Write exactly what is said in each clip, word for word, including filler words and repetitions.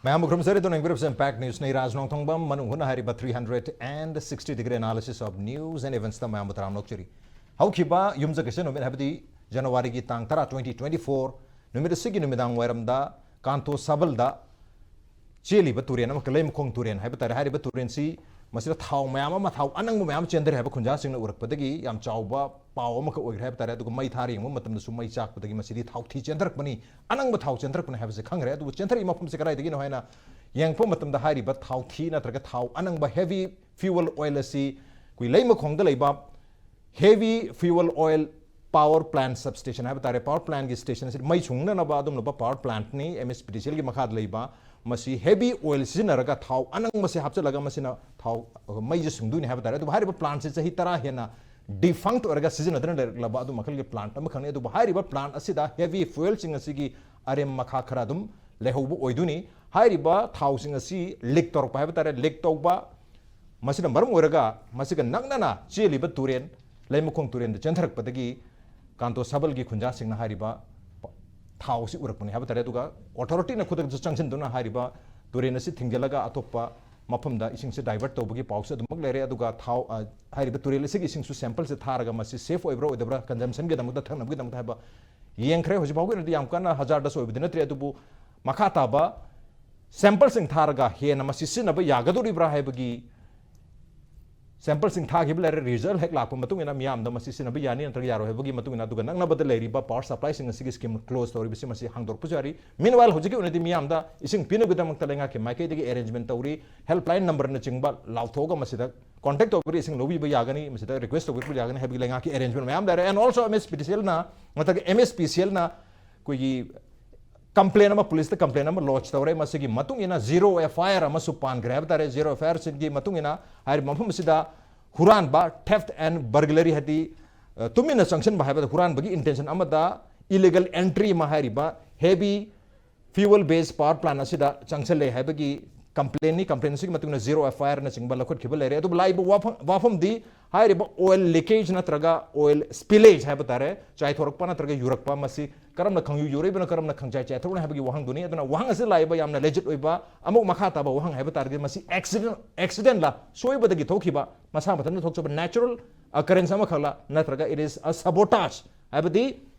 ꯃꯌꯥꯝꯕꯨ ꯈꯨꯔꯨꯝꯖꯔꯤ꯫ ꯑꯗꯨꯅ ꯌꯦꯡꯕꯤꯔꯤꯕꯁꯤ Impact Newsꯅꯤ꯫ ꯔꯥꯖ ꯅꯣꯡꯊꯣꯡꯕꯝ ꯃꯅꯨꯡ ꯍꯨꯠꯅ ꯍꯥꯏꯔꯤꯕ three hundred and sixty degree analysis of news and eventsꯇ ꯃꯌꯥꯝꯕꯨ ꯇꯔꯥꯝꯅ ꯑꯣꯛꯆꯔꯤ꯫ ꯍꯧꯈꯤꯕ ꯌꯨꯝꯖꯀꯩꯁ ꯅꯨꯃꯤꯠ, ꯍꯥꯏꯕꯗꯤ ꯖꯅꯋꯥꯔꯤꯒꯤ ꯇꯥꯡ ꯇꯔꯥ, twenty twenty-four ꯅꯨꯃꯤꯠ ꯑꯁꯤꯒꯤ ꯅꯨꯃꯤꯗꯥꯡ ꯋꯥꯏꯔꯝꯗ ꯀꯥꯟꯇꯣ ꯁꯕꯜꯗ ꯆꯦꯜꯂꯤꯕ ꯇꯨꯔꯦꯟ ꯑꯃꯈꯛ, ꯂꯩꯃꯈꯣꯡ ꯇꯨꯔꯦꯟ ꯍꯥꯏꯕ ꯇꯥꯔꯦ꯫ ꯍꯥꯏꯔꯤꯕ ꯇꯨꯔꯦꯟꯁꯤ, ꯃꯁꯤꯗ ꯊꯥꯎ ꯃꯌꯥꯝ ꯑꯃ, ꯊꯥꯎ ꯑꯅꯪꯕ ꯃꯌꯥꯝ ꯆꯦꯟꯊꯔꯦ ꯍꯥꯏꯕ ꯈꯨꯟꯖꯥꯁꯤꯡꯅ ꯎꯔꯛꯄꯗꯒꯤ ꯌꯥꯝ ꯆꯥꯎꯕ ꯄꯥꯎ ꯑꯃꯈꯛ ꯑꯣꯏꯈ꯭ꯔꯦ ꯍꯥꯏꯕ ꯇꯥꯔꯦ꯫ ꯑꯗꯨꯒ ꯃꯩ ꯊꯥꯔ ꯌꯦꯡꯕ ꯃꯇꯝꯗꯁꯨ ꯃꯩ ꯆꯥꯛꯄꯗꯒꯤ ꯃꯁꯤꯗꯤ ꯊꯥꯎꯊꯤ ꯆꯦꯟꯊꯔꯛꯄꯅꯤ, ꯑꯅꯪꯕ ꯊꯥꯎ ꯆꯦꯟꯊꯔꯛꯄꯅꯤ ꯍꯥꯏꯕꯁꯦ ꯈꯪꯈ꯭ꯔꯦ꯫ ꯑꯗꯨꯕꯨ ꯆꯦꯟꯊꯔꯛꯏ ꯃꯐꯝꯁꯦ ꯀꯗꯥꯏꯗꯒꯤꯅꯣ ꯍꯥꯏꯅ ꯌꯦꯡꯉꯛꯄ ꯃꯇꯝꯗ, ꯍꯥꯏꯔꯤꯕ ꯊꯥꯎꯊꯤ ꯅꯠꯇ꯭ꯔꯒ ꯊꯥꯎ ꯑꯅꯪꯕ, heavy fuel oil ꯑꯁꯤ ꯑꯩꯈꯣꯏ ꯂꯩꯃꯈꯣꯡꯗ ꯂꯩꯕ heavy fuel oil power plant substation ꯍꯥꯏꯕ ꯇꯥꯔꯦ, power plantꯀꯤ station ꯑꯁꯤ ꯃꯩ ꯁꯨꯡꯅꯅꯕ ꯑꯗꯨꯒꯨꯝꯂꯕ power plantꯅꯤ, MSPDCLꯒꯤ ꯃꯈꯥꯗ ꯂꯩꯕ꯫ ꯃꯁꯤ heavy oil ꯁꯤꯖꯤꯟꯅꯔꯒ, ꯊꯥꯎ ꯑꯅꯪꯕꯁꯦ ꯍꯥꯞꯆꯤꯜꯂꯒ ꯃꯁꯤꯅ ꯊꯥꯎ, ꯑ, ꯃꯩꯁꯦ ꯁꯨꯡꯗꯣꯏꯅꯤ ꯍꯥꯏꯕ ꯇꯥꯔꯦ꯫ ꯑꯗꯨꯕꯨ ꯍꯥꯏꯔꯤꯕ plantꯁꯦ ꯆꯍꯤ ꯇꯔꯥ ꯍꯦꯟꯅ defunct ꯑꯣꯏꯔꯒ ꯁꯤꯖꯤꯟꯅꯗꯨꯅ ꯂꯩꯔꯛꯂꯕ ꯑꯗꯨ ꯃꯈꯜꯒꯤ plant ꯑꯃꯈꯛꯅꯤ꯫ ꯑꯗꯨꯕꯨ ꯍꯥꯏꯔꯤꯕ plant ꯑꯁꯤꯗ heavy fuelꯁꯤꯡ ꯑꯁꯤꯒꯤ ꯑꯔꯦꯝ ꯃꯈꯥ ꯈꯔ ꯑꯗꯨꯝ ꯂꯩꯍꯧꯕ ꯑꯣꯏꯗꯣꯏꯅꯤ꯫ ꯍꯥꯏꯔꯤꯕ ꯊꯥꯎꯁꯤꯡ ꯑꯁꯤ leak ꯇꯧꯔꯛꯄ ꯍꯥꯏꯕ ꯇꯥꯔꯦ, leak ꯇꯧꯕ, ꯃꯁꯤꯅ ꯃꯔꯝ ꯑꯣꯏꯔꯒ ꯃꯁꯤꯒ ꯅꯛꯅꯅ ꯆꯦꯜꯂꯤꯕ ꯇꯨꯔꯦꯟ, ꯂꯩꯃꯈꯣꯡ ꯇꯨꯔꯦꯟꯗ ꯆꯦꯟꯊꯔꯛꯄꯗꯒꯤ ꯀꯥꯟꯇꯣ ꯁꯕꯜꯒꯤ ꯈꯨꯟꯖꯥꯁꯤꯡꯅ ꯍꯥꯏꯔꯤꯕ ꯊꯥꯎ ꯑꯁꯤ ꯎꯔꯛꯄꯅꯤ ꯍꯥꯏꯕ ꯇꯥꯔꯦ꯫ ꯑꯗꯨꯒ authorityꯅ ꯈꯨꯗꯛꯇ ꯆꯪꯁꯤꯟꯗꯨꯅ ꯍꯥꯏꯔꯤꯕ ꯇꯨꯔꯦꯟ ꯑꯁꯤ ꯊꯤꯡꯖꯤꯜꯂꯒ ꯑꯇꯣꯞꯄ ꯃꯐꯝꯗ ꯏꯁꯤꯡꯁꯦ divert ꯇꯧꯕꯒꯤ ꯄꯥꯎꯁꯨ ꯑꯗꯨꯃꯛ ꯂꯩꯔꯦ꯫ ꯑꯗꯨꯒ ꯊꯥꯎ, ꯑ, ꯍꯥꯏꯔꯤꯕ ꯇꯨꯔꯦꯜ ꯑꯁꯤꯒꯤ ꯏꯁꯤꯡꯁꯨ sampleꯁꯦ ꯊꯥꯔꯒ ꯃꯁꯤ safe ꯑꯣꯏꯕ꯭ꯔꯥ ꯑꯣꯏꯗꯕ꯭ꯔꯥ, consumptionꯒꯤꯗꯃꯛꯇ, ꯊꯛꯅꯕꯒꯤꯗꯃꯛꯇ ꯍꯥꯏꯕ ꯌꯦꯡꯈ꯭ꯔꯦ꯫ ꯍꯧꯖꯤꯛ ꯐꯥꯎꯒꯤ ꯑꯣꯏꯅꯗꯤ ꯌꯥꯝ ꯀꯟꯅ hazardous ꯑꯣꯏꯕꯗꯤ ꯅꯠꯇ꯭ꯔꯤ, ꯑꯗꯨꯕꯨ ꯃꯈꯥ ꯇꯥꯕ sampleꯁꯤꯡ ꯊꯥꯔꯒ ꯍꯦꯟꯅ ꯃꯁꯤ ꯁꯤꯖꯤꯟꯅꯕ ꯌꯥꯒꯗꯧꯔꯤꯕ꯭ꯔꯥ ꯍꯥꯏꯕꯒꯤ sampleꯁꯤꯡ ꯊꯥꯈꯤꯕ ꯂꯩꯔꯦ꯫ Result ꯍꯦꯛ ꯂꯥꯛꯄ ꯃꯇꯨꯡ ꯏꯟꯅ ꯃꯤꯌꯥꯝꯗ ꯃꯁꯤ ꯁꯤꯖꯤꯟꯅꯕ ꯌꯥꯅꯤ ꯅꯠꯇ꯭ꯔꯒ ꯌꯥꯔꯣꯏ ꯍꯥꯏꯕꯒꯤ ꯃꯇꯨꯡ ꯏꯟꯅ, ꯑꯗꯨꯒ ꯅꯛꯅꯕꯗ ꯂꯩꯔꯤꯕ power supplyꯁꯤꯡ ꯑꯁꯤꯒꯤ scheme close ꯇꯧꯔꯤꯕꯁꯤ ꯃꯁꯤ ꯍꯥꯡꯗꯣꯔꯛꯄꯁꯨ ꯌꯥꯔꯤ꯫ Meanwhile, ꯍꯧꯖꯤꯛꯀꯤ ꯑꯣꯏꯅꯗꯤ ꯃꯤꯌꯥꯝꯗ ꯏꯁꯤꯡ ꯄꯤꯅꯕꯒꯤꯗꯃꯛꯇ ꯂꯩꯉꯥꯛꯀꯤ ꯃꯥꯏꯀꯩꯗꯒꯤ arrangement ꯇꯧꯔꯤ, helpline numberꯅꯆꯤꯡꯕ ꯂꯥꯎꯊꯣꯛꯑꯒ ꯃꯁꯤꯗ contact ꯇꯧꯕꯤꯔ ꯏꯁꯤꯡ ꯂꯧꯕꯤꯕ ꯌꯥꯒꯅꯤ, ꯃꯁꯤꯗ request ꯇꯧꯕꯤꯕ ꯌꯥꯒꯅꯤ ꯍꯥꯏꯕꯒꯤ ꯂꯩꯉꯥꯛꯀꯤ arrangement ꯃꯌꯥꯝ ꯂꯩꯔꯦ꯫ And also MSPDCLꯅ, ꯅꯠꯇ꯭ꯔꯒ MSPCLꯅ ꯑꯩꯈꯣꯏꯒꯤ complaint ꯑꯃ, policeꯇ complaint ꯑꯃ lodge ꯇꯧꯔꯦ꯫ ꯃꯁꯤꯒꯤ ꯃꯇꯨꯡ ꯏꯟꯅ zero FIR ꯑꯃꯁꯨ ꯄꯥꯟꯈ꯭ꯔꯦ ꯍꯥꯏꯕ ꯇꯥꯔꯦ꯫ Zero FIRꯁꯤꯡꯒꯤ ꯃꯇꯨꯡ ꯏꯟꯅ ꯍꯥꯏꯔꯤꯕ ꯃꯐꯝ ꯑꯁꯤꯗ ꯍꯨꯔꯥꯟꯕ, theft and burglary, ꯍꯥꯏꯗꯤ, ꯑ, ꯇꯨꯃꯤꯟꯅ ꯆꯪꯁꯤꯟꯕ ꯍꯥꯏꯕꯗ ꯍꯨꯔꯥꯟꯕꯒꯤ intention ꯑꯃꯗ illegal entry ꯑꯃ ꯍꯥꯏꯔꯤꯕ heavy fuel based power plant ꯑꯁꯤꯗ ꯆꯪꯁꯤꯜꯂꯦ ꯍꯥꯏꯕꯒꯤ complaintꯅꯤ, complaint ꯑꯁꯤꯒꯤ ꯃꯇꯨꯡ ꯏꯟꯅ zero F I Rꯅꯆꯤꯡꯕ ꯂꯧꯈꯠꯈꯤꯕ ꯂꯩꯔꯦ꯫ ꯑꯗꯨꯕꯨ ꯂꯥꯛꯏꯕ ꯋꯥꯐꯝ, ꯋꯥꯐꯝꯗꯤ ꯍꯥꯏꯔꯤꯕ oil leakage ꯅꯠꯇ꯭ꯔꯒ oil spillage ꯍꯥꯏꯕ ꯇꯥꯔꯦ, ꯆꯥꯏꯊꯣꯔꯛꯄ ꯅꯠꯇ꯭ꯔꯒ ꯌꯨꯔꯛꯄ, ꯃꯁꯤ ꯀꯔꯝꯅ ꯈꯪꯌꯨ ꯌꯨꯔꯛꯏꯕꯅꯣ, ꯀꯔꯝꯅ ꯈꯪꯖꯥꯏ ꯆꯥꯏꯊꯣꯛꯏꯕꯅꯣ ꯍꯥꯏꯕꯒꯤ ꯋꯥꯍꯪꯗꯨꯅꯤ꯫ ꯑꯗꯨꯅ ꯋꯥꯍꯪ ꯑꯁꯤ ꯂꯥꯛꯏꯕ ꯌꯥꯝꯅ legit ꯑꯣꯏꯕ, ꯑꯃꯨꯛ ꯃꯈꯥ ꯇꯥꯕ ꯋꯥꯍꯪ ꯍꯥꯏꯕ ꯇꯥꯔꯒꯗꯤ ꯃꯁꯤ accident, accidentꯂ, ꯁꯣꯏꯕꯗꯒꯤ ꯊꯣꯛꯈꯤꯕ, ꯃꯁꯥ ꯃꯊꯟꯇ ꯊꯣꯛꯆꯕ natural occurrence ꯑꯃꯈꯛꯂ, ꯅꯠꯇ꯭ꯔꯒ it is a sabotage, ꯍꯥꯏꯕꯗꯤ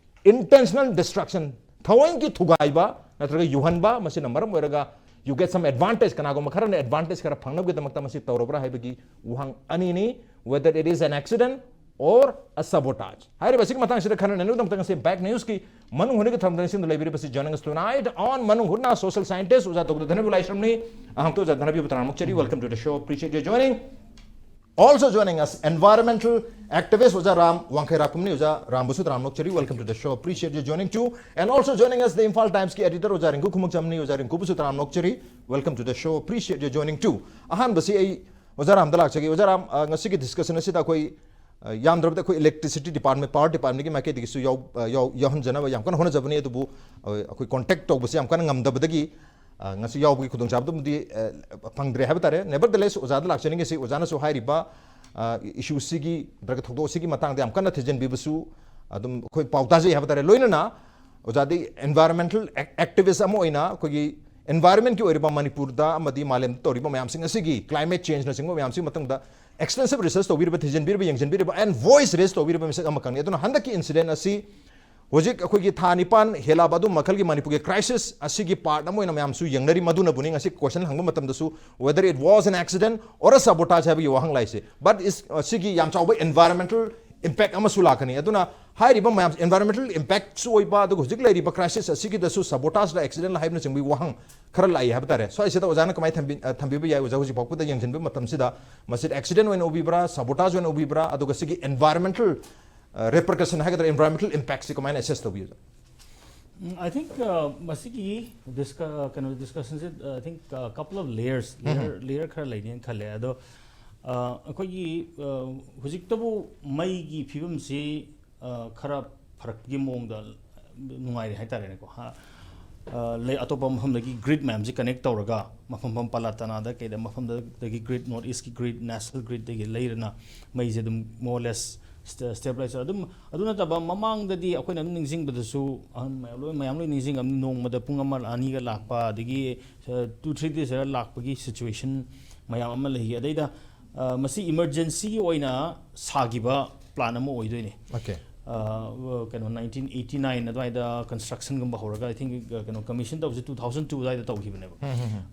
intentional destruction, ꯊꯑꯣꯏꯒꯤ ꯊꯨꯒꯥꯏꯕ ꯅꯠꯇ꯭ꯔꯒ ꯌꯨꯍꯟꯕ, ꯃꯁꯤꯅ ꯃꯔꯝ ꯑꯣꯏꯔꯒ you get some advantage, ꯀꯅꯥꯒꯨꯝꯕ ꯈꯔꯅ advantage ꯈꯔ ꯐꯪꯅꯕꯒꯤꯗꯃꯛꯇ ꯃꯁꯤ ꯇꯧꯔꯕ꯭ꯔꯥ ꯍꯥꯏꯕꯒꯤ ꯋꯥꯍꯪ ꯑꯅꯤꯅꯤ, whether it is an accident or a sabotage꯫ ꯍꯥꯏꯔꯤꯕ ꯑꯁꯤꯒꯤ ꯃꯇꯥꯡꯁꯤꯗ ꯈꯟꯅꯅꯕꯒꯤꯗꯃꯛꯇ ꯉꯁꯤ Back Newsꯀꯤ ꯃꯅꯨꯡ ꯍꯨꯠꯅꯒꯤ ꯊꯧꯔꯝꯗ ꯅꯤꯡꯁꯤꯡꯗꯨꯅ ꯂꯩꯕꯤꯔꯤꯕꯁꯤ joining us tonight on ꯃꯅꯨꯡ ꯍꯨꯠꯅ social scientist ꯑꯣꯖꯥ ꯗꯣꯛꯇꯔ ꯙꯅꯕꯤ ꯂꯥꯏꯁ꯭ꯔꯝꯅꯤ꯫ ꯑꯍꯥꯡꯇꯣ ꯑꯣꯖꯥ ꯙꯅꯕꯤꯕꯨ ꯇꯔꯥꯃꯨꯛ cherry, welcome to the show, appreciate your joining. Also joining us, environmental activist ꯑꯣꯖꯥ ꯔꯥꯝ ꯋꯥꯡꯈꯩꯔꯥꯛꯄꯝꯅꯤ꯫ ꯑꯣꯖꯥ ꯔꯥꯝꯕꯨꯁꯨ ꯇꯔꯥꯝꯅ ꯑꯣꯛꯆꯔꯤ, welcome to the show, appreciate you joining too. And also joining us, the Imphal Timesꯀꯤ editor ꯑꯣꯖꯥ ꯔꯤꯡꯀꯨ ꯈꯨꯃꯨꯛꯆꯝꯅꯤ꯫ ꯑꯣꯖꯥ ꯔꯤꯡꯀꯨꯕꯨꯁꯨ ꯇꯔꯥꯝꯅ ꯑꯣꯛꯆꯔꯤ, welcome to the show, appreciate you joining too. ꯑꯍꯥꯟꯕꯁꯤ ꯑꯩ ꯑꯣꯖꯥ ꯔꯥꯝꯗ ꯂꯥꯛꯆꯒꯦ꯫ ꯑꯣꯖꯥ ꯔꯥꯝ, ꯑ, ꯉꯁꯤꯒꯤ discussion ꯑꯁꯤꯗ ꯑꯩꯈꯣꯏ, ꯑ, ꯌꯥꯝꯗ꯭ꯔꯕꯗ ꯑꯩꯈꯣꯏ electricity department, power departmentꯀꯤ ꯃꯥꯏꯀꯩꯗꯒꯤꯁꯨ ꯌꯥꯎ-, ꯑ, ꯌꯥꯎ-, ꯌꯥꯎꯍꯟꯖꯅꯕ ꯌꯥꯝ ꯀꯟꯅ ꯍꯣꯠꯅꯖꯕꯅꯤ, ꯑꯗꯨꯕꯨ, ꯑ, ꯑꯩꯈꯣꯏ contact ꯇꯧꯕꯁꯦ ꯌꯥꯝ ꯀꯟꯅ ꯉꯝꯗꯕꯗꯒꯤ ꯑ, ꯉꯁꯤ ꯌꯥꯎꯕꯒꯤ ꯈꯨꯗꯣꯡꯆꯥꯕꯗꯨꯃꯗꯤ, ꯑ, ꯐꯪꯗ꯭ꯔꯦ ꯍꯥꯏꯕ ꯇꯥꯔꯦ꯫ Nevertheless, ꯑꯣꯖꯥꯗ ꯂꯥꯛꯆꯅꯤꯡꯉꯤꯁꯤ, ꯑꯣꯖꯥꯅꯁꯨ ꯍꯥꯏꯔꯤꯕ, ꯑ, issueꯁꯤꯒꯤ ꯅꯠꯇ꯭ꯔꯒ ꯊꯧꯗꯣꯛ ꯑꯁꯤꯒꯤ ꯃꯇꯥꯡꯗ ꯌꯥꯝ ꯀꯟꯅ ꯊꯤꯖꯤꯟꯕꯤꯕꯁꯨ ꯑꯗꯨꯝ ꯑꯩꯈꯣꯏ ꯄꯥꯎ ꯇꯥꯖꯩ ꯍꯥꯏꯕ ꯇꯥꯔꯦ꯫ ꯂꯣꯏꯅꯅ ꯑꯣꯖꯥꯗꯤ environmental ac-, activist ꯑꯃ ꯑꯣꯏꯅ ꯑꯩꯈꯣꯏꯒꯤ environmentꯀꯤ ꯑꯣꯏꯔꯤꯕ ꯃꯅꯤꯄꯨꯔꯗ ꯑꯃꯗꯤ ꯃꯥꯂꯦꯝꯗ ꯇꯧꯔꯤꯕ ꯃꯌꯥꯝꯁꯤꯡ ꯑꯁꯤꯒꯤ, climate changeꯅꯆꯤꯡꯕ ꯃꯌꯥꯝꯁꯤꯒꯤ ꯃꯇꯥꯡꯗ extensive research ꯇꯧꯕꯤꯔꯤꯕ, ꯊꯤꯖꯤꯟꯕꯤꯔꯤꯕ, ꯌꯦꯡꯁꯤꯟꯕꯤꯔꯤꯕ and voice raise ꯇꯧꯕꯤꯔꯤꯕ ꯃꯤꯁꯛ ꯑꯃꯈꯛꯅꯤ꯫ ꯑꯗꯨꯅ ꯍꯟꯗꯛꯀꯤ incident ꯑꯁꯤ ꯍꯧꯖꯤꯛ ꯑꯩꯈꯣꯏꯒꯤ ꯊꯥ ꯅꯤꯄꯥꯟ ꯍꯦꯜꯂꯛꯑꯕ ꯑꯗꯨꯝ ꯃꯈꯜꯒꯤ ꯃꯅꯤꯄꯨꯔꯒꯤ crisis ꯑꯁꯤꯒꯤ part ꯑꯃ ꯑꯣꯏꯅ ꯃꯌꯥꯝꯁꯨ ꯌꯦꯡꯅꯔꯤ꯫ ꯃꯗꯨꯅꯕꯨꯅꯤ ꯉꯁꯤ question ꯍꯪꯕ ꯃꯇꯝꯗꯁꯨ whether it was an accident or a sabotage ꯍꯥꯏꯕꯒꯤ ꯋꯥꯍꯪ ꯂꯥꯛꯏꯁꯦ꯫ But is, ꯑ, ꯁꯤꯒꯤ ꯌꯥꯝ ꯆꯥꯎꯕ environmental impact ꯑꯃꯁꯨ ꯂꯥꯛꯀꯅꯤ꯫ ꯑꯗꯨꯅ ꯍꯥꯏꯔꯤꯕ ꯃꯌꯥꯝ environmental impactꯁꯨ ꯑꯣꯏꯕ, ꯑꯗꯨꯒ ꯍꯧꯖꯤꯛ ꯂꯩꯔꯤꯕ crisis ꯑꯁꯤꯒꯤꯗꯁꯨ sabotageꯂ accidentꯂ ꯍꯥꯏꯕꯅꯆꯤꯡꯕꯒꯤ ꯋꯥꯍꯪ ꯈꯔ ꯂꯥꯛꯏ ꯍꯥꯏꯕ ꯇꯥꯔꯦ꯫ ꯁ꯭ꯋꯥꯏꯁꯤꯗ ꯑꯣꯖꯥꯅ ꯀꯃꯥꯏꯅ ꯊꯝꯕꯤ-, ꯑ, ꯊꯝꯕꯤꯕ ꯌꯥꯏ? ꯑꯣꯖꯥ ꯍꯧꯖꯤꯛ ꯐꯥꯎꯕꯗ ꯌꯦꯡꯁꯤꯟꯕ ꯃꯇꯝꯁꯤꯗ ꯃꯁꯤ accident ꯑꯣꯏꯅ ꯎꯕꯤꯕ꯭ꯔꯥ, sabotage ꯑꯣꯏꯅ ꯎꯕꯤꯕ꯭ꯔꯥ, ꯑꯗꯨꯒ ꯁꯤꯒꯤ environmental, ꯑ, repercussion ꯍꯥꯏꯒꯗ꯭ꯔꯥ, environmental impactꯁꯤ ꯀꯃꯥꯏꯅ assess ꯇꯧꯕꯤꯕ꯭ꯔꯥ? Um, I think, uh, ꯃꯁꯤꯒꯤ discu-, uh, ꯀꯩꯅꯣ discussionꯁꯦ, uh, I think, uh, couple of layers, layer, layer ꯈꯔ ꯂꯩꯅꯦꯅ ꯈꯜꯂꯦ꯫ ꯑꯗꯣ, uh, ꯑꯩꯈꯣꯏꯒꯤ, uh, ꯍꯧꯖꯤꯛꯇꯕꯨ ꯃꯩꯒꯤ ꯐꯤꯕꯝꯁꯤ, uh, ꯈꯔ ꯐꯔꯛꯄꯒꯤ ꯃꯑꯣꯡꯗ ꯅꯨꯡꯉꯥꯏꯔꯦ ꯍꯥꯏꯇꯥꯔꯦꯅꯦꯀꯣ꯫ ꯍꯥ, ꯑ, ꯂꯩ, ꯑꯇꯣꯞꯄ ꯃꯐꯝꯗꯒꯤ ꯒ꯭ꯔꯤꯗ ꯃꯌꯥꯝꯁꯦ ꯀꯅꯦꯛ ꯇꯧꯔꯒ, ꯃꯐꯝ ꯃꯐꯝ ꯄꯥꯂꯥꯇꯅꯥꯗ ꯀꯩꯗ ꯃꯐꯝꯗꯒꯤ ꯒ꯭ꯔꯤꯗ, ꯅꯣꯔꯠ ꯏꯁꯀꯤ ꯒ꯭ꯔꯤꯗ, ꯅꯦꯁꯅꯦꯜ ꯒ꯭ꯔꯤꯗꯇꯒꯤ ꯂꯩꯔꯅ ꯃꯩꯁꯦ ꯑꯗꯨꯝ more or less ꯁ꯭ꯇꯦ-, ꯁ꯭ꯇꯦꯕꯤꯂꯥꯏꯖꯔ ꯑꯗꯨꯝ, ꯑꯗꯨ ꯅꯠꯇꯕ ꯃꯃꯥꯡꯗꯗꯤ ꯑꯩꯈꯣꯏꯅ ꯑꯗꯨꯝ ꯅꯤꯡꯁꯤꯡꯕꯗꯁꯨ, ꯑꯍꯟ ꯃꯌꯥꯝ ꯂꯣꯏ, ꯃꯌꯥꯝ ꯂꯣꯏ ꯅꯤꯡꯁꯤꯡꯉꯝꯅꯤ, ꯅꯣꯡꯃꯗ ꯄꯨꯡ ꯑꯃ ꯑꯅꯤꯒ ꯂꯥꯛꯄ, ꯑꯗꯒꯤ, ꯑ, two three days ꯂꯥꯛꯄꯒꯤ ꯁꯤꯆꯨꯋꯦꯁꯟ ꯃꯌꯥꯝ ꯑꯃ ꯂꯩꯈꯤ꯫ ꯑꯗꯩꯗ, ꯑ, ꯃꯁꯤ ꯏꯃꯔꯖꯦꯟꯁꯤꯒꯤ ꯑꯣꯏꯅ ꯁꯥꯈꯤꯕ ꯄ꯭ꯂꯥꯟ ꯑꯃ ꯑꯣꯏꯗꯣꯏꯅꯤ꯫ Okay. ꯑ, ꯀꯩꯅꯣ, nineteen eighty nine ꯑꯗꯨꯋꯥꯏꯗ ꯀꯟꯁꯇ꯭ꯔꯛꯁꯟꯒꯨꯝꯕ ꯍꯧꯔꯒ, I think, ꯑ, ꯀꯩꯅꯣ, ꯀꯃꯤꯁꯟ ꯇꯧꯕꯁꯦ two thousand two ꯑꯗꯨꯋꯥꯏꯗ ꯇꯧꯈꯤꯕꯅꯦꯕ꯫